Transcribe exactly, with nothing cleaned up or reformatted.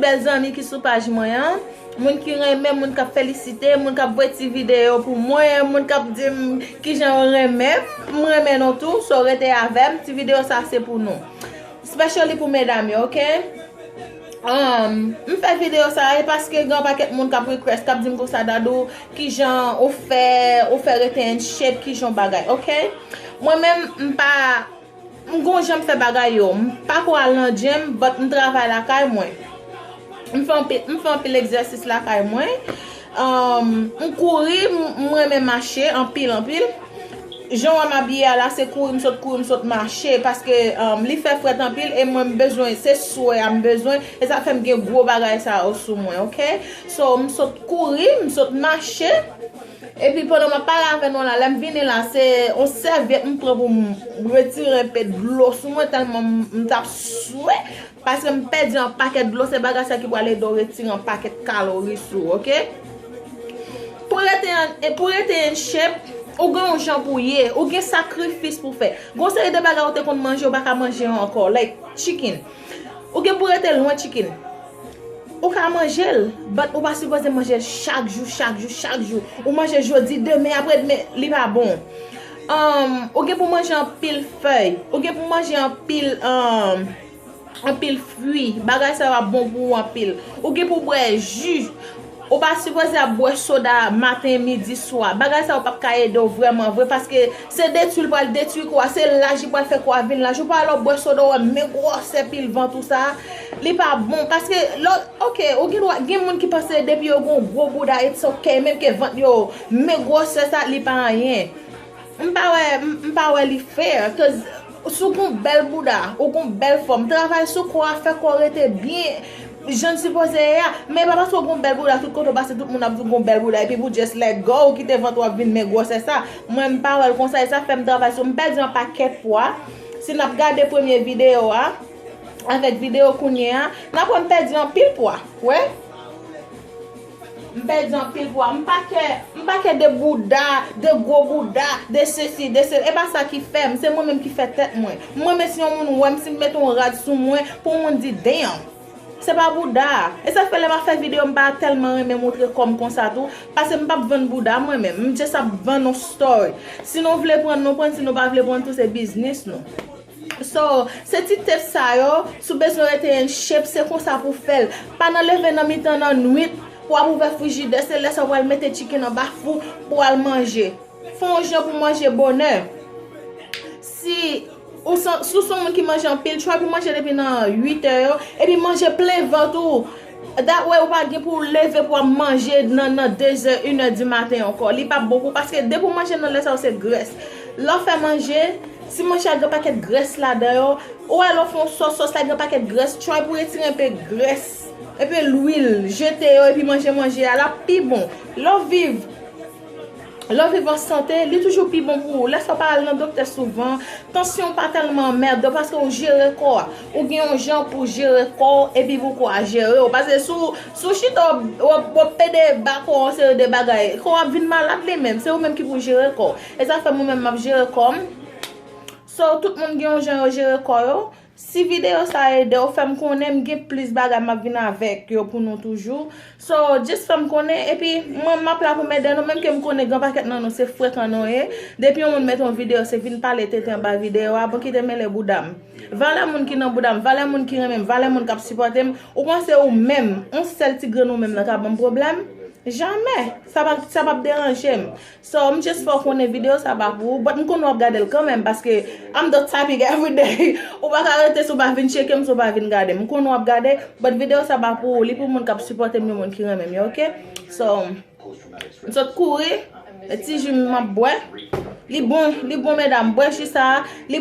Bèl zanmi ki sou paj mwen an, moun ki renmen, moun k ap felisite, moun k ap voye ti videyo pou mwen, moun k ap di m kijan yo renmen m, m renmen nou tou, so rete avè m, ti videyo sa se pou nou. Especially pou medam yo, oke? Um, m fè videyo sa e paske gen yon pakèt moun k ap request, k ap di m konsa, Dadou, kijan ou fè, ou fè rete in shape, kijan w bagay, oke? Mwen menm, m pa, m gon jan m fè bagay yo. M pa ko al nan gym, but m travay lakay mwen. M fè anpil, m fè anpil egzèsis lakay mwen. Um, m kouri, m, m renmen mache anpil, anpil. Jan w wè m abiye a la, se kouri, m sot kouri, m sot mache. Paske, um, li fè frèt anpil e mwen m bezwen, se swè a m bezwen. E sa fè m gen gwo bagay sa yo sou mwen, oke? So, m sot kouri, m sot mache. Epi pandan m ap pale avè nou la, lè m vini la, se yon sèvyèt m pran pou m retire enpe dlo sou mwen tèlman m, m t ap swè. Paske m pèdi yon pakèt dlo, se bagay sa ki pral ede w retire yon pakèt kalori sou ou, oke? Pou rete an, e pou rete in shape, ou gen yon jan pou ye, ou gen sakrifis pou fè. Gon seri de bagay ou te konn manje, ou pa ka manje yo ankò, like chicken. Ou gen pou rete lwen chicken. Ou ka manje l, but ou pa sipoze manje l chak jou, chak jou, chak jou. Ou manje jodi, demen, apre demen, li pa bon. Um, ou gen pou manje anpil fèy. Ou gen pou manje anpil, um, anpil fwi. Bagay sa yo ap bon pou ou anpil. Ou gen pou bwè ji. Ou pa sipoze ap bwè soda maten, midi, swa. Bagay sa yo p ap ka ede w vrèman vre, paske se detwi l pral detwi kò a, se laj li pral fè kò a vin laj. Ou pa wè lè w bwè soda, w wè men gwosè pil vant ou sa, li pa bon. Paske lè, oke, ou gen dwa, gen moun ki panse depi yo gen yon gwo bouda, it's ok, menm ke vant yo, men gwosè sa, li pa anyen. M pa wè, m, m pa wè li fair, cause si w gon bèl bouda, ou gon bèl fòm, travay sou kò a, fè kò rete byen jan l sipoze ye a. Men pa paske w gon bèl bouda, tout kote w pase, tout moun ap di w gon bèl bouda, epi pou just let go, ou kite vant ou ap vin men gwosè sa. Mwen, m pa wè l konsa, e sa fè m travay sou, m pèdi yon pakèt pwa. Si n ap gade premye videyo a, avèk videyo kounye a, n ap wè m pèdi anpil pwa, wè. M pèdi anpil pwa. M pa kè, m pa kè de bouda, de gwo bouda, de sesi, de sela. E pa sa ki fè m. Se mwen menm ki fè tèt mwen. M renmen si yon moun wè m, si m mete yon rad sou mwen, pou moun di, damn. Se pa bouda. E sa fè lè m ap fè videyo, m pa tèlman renmen montre kò m konsa tou. Paske m p ap vann bouda mwen menm. M just ap vann yon story. Si nou vle pran, nou pran. Si nou pa vle pran tou, se biznis nou. So, se ti tip sa yo, si w bezwen rete in shape, se konsa pou w fè l. Pa nan leve nan mitan nan nwit, pou w ap ouvè frijidè, se lè sa w pral mete chicken anba fou pou w al manje. Fè yon jan pou w manje bonè. Si ou san, si w se yon moun ki manje anpil, try pou w manje depi nan uit è yo, epi manje plen vant ou. That way, ou pa gen pou w leve pou w ap manje nan, nan de zè, inè di maten ankò. Li p ap bon pou ou, paske depi w manje nan lè sa yo, se grès. Lè w fè manje, si manje a gen pakèt grès ladan yo, ou wè lè w fè yon sòs, sòs la gen pakèt grès, try pou w retire enpe grès, enpe lwil, jete yo, epi manje manje a, l ap pi bon. Lè w viv, lè w viv an sante, li toujou pi bon pou ou. Lè sa w pa al nan doktè souvan, tansyon w pa tèlman anmède w, paske w jere kò a. Ou gen yon jan pou w jere kò w, epi pou kò a jere w. Paske si w, si w chita, w ap, w ap, w ap pede ba kò w yon seri de bagay, kò w ap vin malad li menm. Se ou menm ki pou jere kò w. E sa fè mwen menm m ap jere kò m. So, tout moun gen yon jan yo jere kò yo. Si videyo sa ede w, fè m konnen, m gen plis bagay m ap vin avèk yo pou nou toujou. So, just fè m konnen, epi mwen m ap la pou m ede nou, menm ke m konnen gen pakèt nan nou se frekan nou ye. Depi yon moun mete yon videyo, se vin pale tenten anba videyo a, bon kite mele bouda m. Valè moun ki nan bouda m, valè moun ki renmen m, valè moun k ap sipòte m, ou panse ou menm, yon sèl ti grenn ou menm nan ka ban m pwoblèm? Jamè! Sa p ap, sa p ap deranje m. So, m just fè w konnen videyo sa pa pou ou, but m konnen w ap gade l kanmenm, paske I'm the topic every day. Ou pa ka rete si w pa vin tcheke m, si w pa vin gade m. M konnen w ap gade, but videyo sa pa pou ou, li pou moun k ap sipòte m yo, moun ki renmen m yo, oke? So, m sot kouri, ti ji m ap bwè. Li bon, li bon, medam, bwè ji sa a, li